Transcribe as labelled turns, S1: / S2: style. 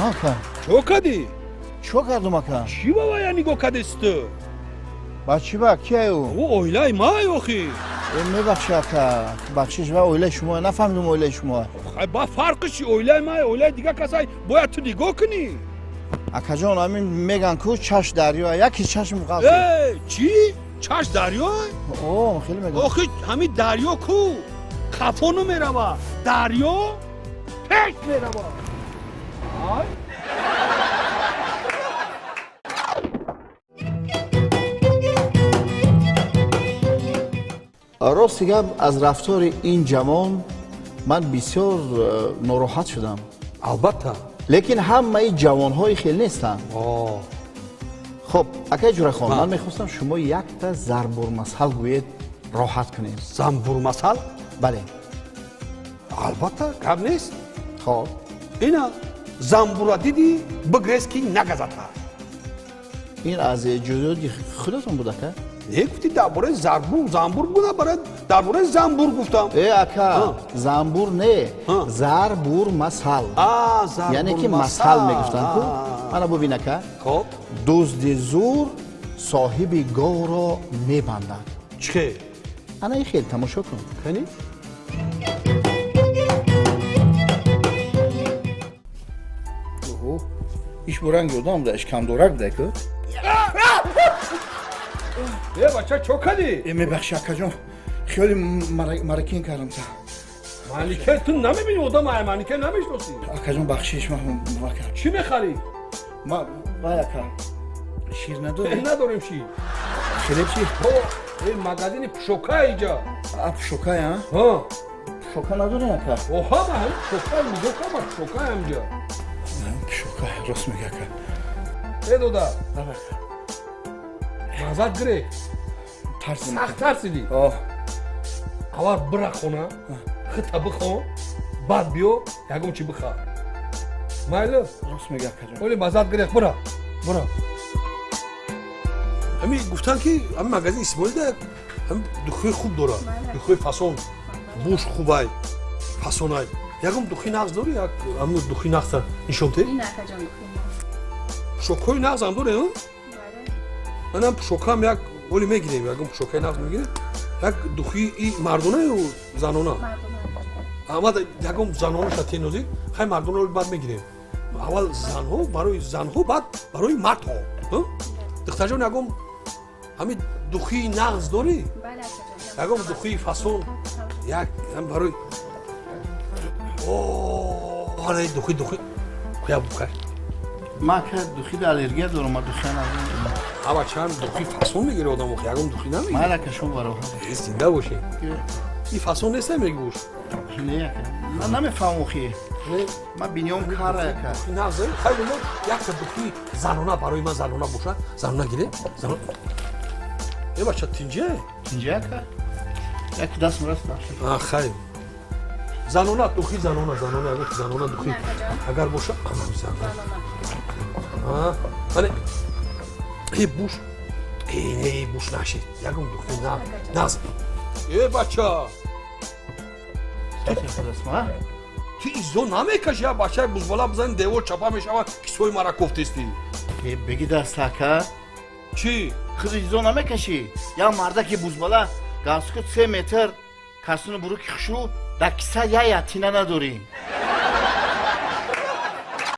S1: Ака.
S2: Чо кардӣ?
S1: Чо кардум, ака?
S2: Чӣ ба вая нигоҳ кардест ту?
S1: Ба чӣ ба? Кияю?
S2: Ӯ оилаи май охи.
S1: Мебахши, ака, бахшиш, ва оилаи шумо, нафаҳмидум оилаи шумо.
S2: Ба фарқи чи, оилаи май, оилаи дигар касай, бояд ту нигоҳ кунӣ.
S1: Акаҷон, ҳамин меган ку чашм дарё, яки чашм ғалт.
S2: Э, чӣ? Чашм дарё?
S1: О, хеле меган.
S2: Охи, ҳамин дарё ку қафо намерава, дарё пеш мерава. Ай?
S1: Рости гап, аз рафтори ин ҷавон ман бисёр нороҳат шудам.
S2: Албатта.
S1: Лекин ҳамаи ҷавонҳои хел нестанд. Хоб, акай Ҷурахон, ман мехостам шумо якта зарбурмасал гӯед, роҳат кунем.
S2: Замбурмасал?
S1: Бале.
S2: Албатта, гап нест.
S1: Хоб.
S2: Ина замбура дидӣ, бигрез ки нагазата.
S1: Ин аз эҷодиёти худатон буд, ака?
S2: Не, гуфти дар бораи зарбур, замбур буда, барои дар бораи замбур гуфтам.
S1: Э, ака, замбур не, зарбурмасал. Яъне ки масал мегуфтанд ку. Мана бубин, ака.
S2: Хоб.
S1: Дузди зур соҳиби говро мебандад.
S2: Чӣ хел?
S1: Ана ин хел, тамошо кун.
S2: Кани?
S1: Иш бо ранги одам буда, иш камдорак буда ку.
S2: Э, бача, чо кардӣ?
S1: Э, мебахши, акаҷон, хиёли маракин кардам та.
S2: Маникен ту намебинӣ, одам ай маникен намешносӣ.
S1: Акаҷон, бахшиш, ман вакар.
S2: Чӣ мехарӣ?
S1: Ма вай, ака, шир надорем?
S2: Э, надорем шир.
S1: Хлеб чӣ?
S2: Э, магазини пушока иҷа.
S1: А, пушокай, а?
S2: Ҳа.
S1: Пушока надорем, ака?
S2: Оҳа, ма ҳамин пушока нигоҳ кун, ма пушока ҳамҷа.
S1: Пушока, рост мега, ака.
S2: Э, дода.
S1: Ака.
S2: Мазат гирек. Сахт тарсидӣ. Аввал бира хона, хита бихон, баъд биё ягон чи бихар. Майли?
S1: Рост мега, акаҷон.
S2: Оли мазат гирек, бира. Бира. Ҳами гуфтанд ки ҳами магазин Исмоилда ҳами духи хуб дорад, духи фасон, буш хубай, фасонай. Ягон духи нағз дорӣ? Як ҳамн духи нағза нишон те?
S3: Ин, акаҷон, духи нағз.
S2: Пушокҳои нағз ҳам дорем? Манам пушокам як оли мегирем, ягон пушокаи нағз мегирем. Як духи и мардона ё занона? Амад ягон занонаша тенозӣ, хай мардона оли баъд мегирем. Аввал занҳо, барои занҳо, баъд барои мардҳо. Духтарҷон, ягон ҳамин духии нағз дорӣ? Ягон духии фасон, як барои о, духи духи. Я букай.
S1: Ма ака духида аллергия дорам, ма духия надорам.
S2: Ава чанд духи фасон мегири одам, охи ягон духи намегири.
S1: Майли, ака, шумо бароҳат.
S2: Зинда бошӣ. Ин фасон нест, меги буш?
S1: Не, ака. Ман намефаҳмам охи. Ман биниём кара, ака.
S2: Нағз, хай мо якта духи занона барои ман занона боша, занона гире. Занона. Э, бача, тинҷе?
S1: Тинҷе, ака? Як даст мураст бахши.
S2: А, хай. Занона, духи занона, занона, ягон занона духи. Агар боша, ана занона. А, ане. Э, буш. Э, не, буш нашид. Ягон духи на. Наз. Э, бача. Ту изо намекаши, я бачаи бузбала бизани девор чапа мешава, кисои мара кофтести.
S1: Э, беги даст, ака.
S2: Чӣ?
S1: Худ изо намекашӣ. Як мардаки бузбала галстуку 3 метр, касуну буруки хушрӯ, дар киса я ятина надорӣ.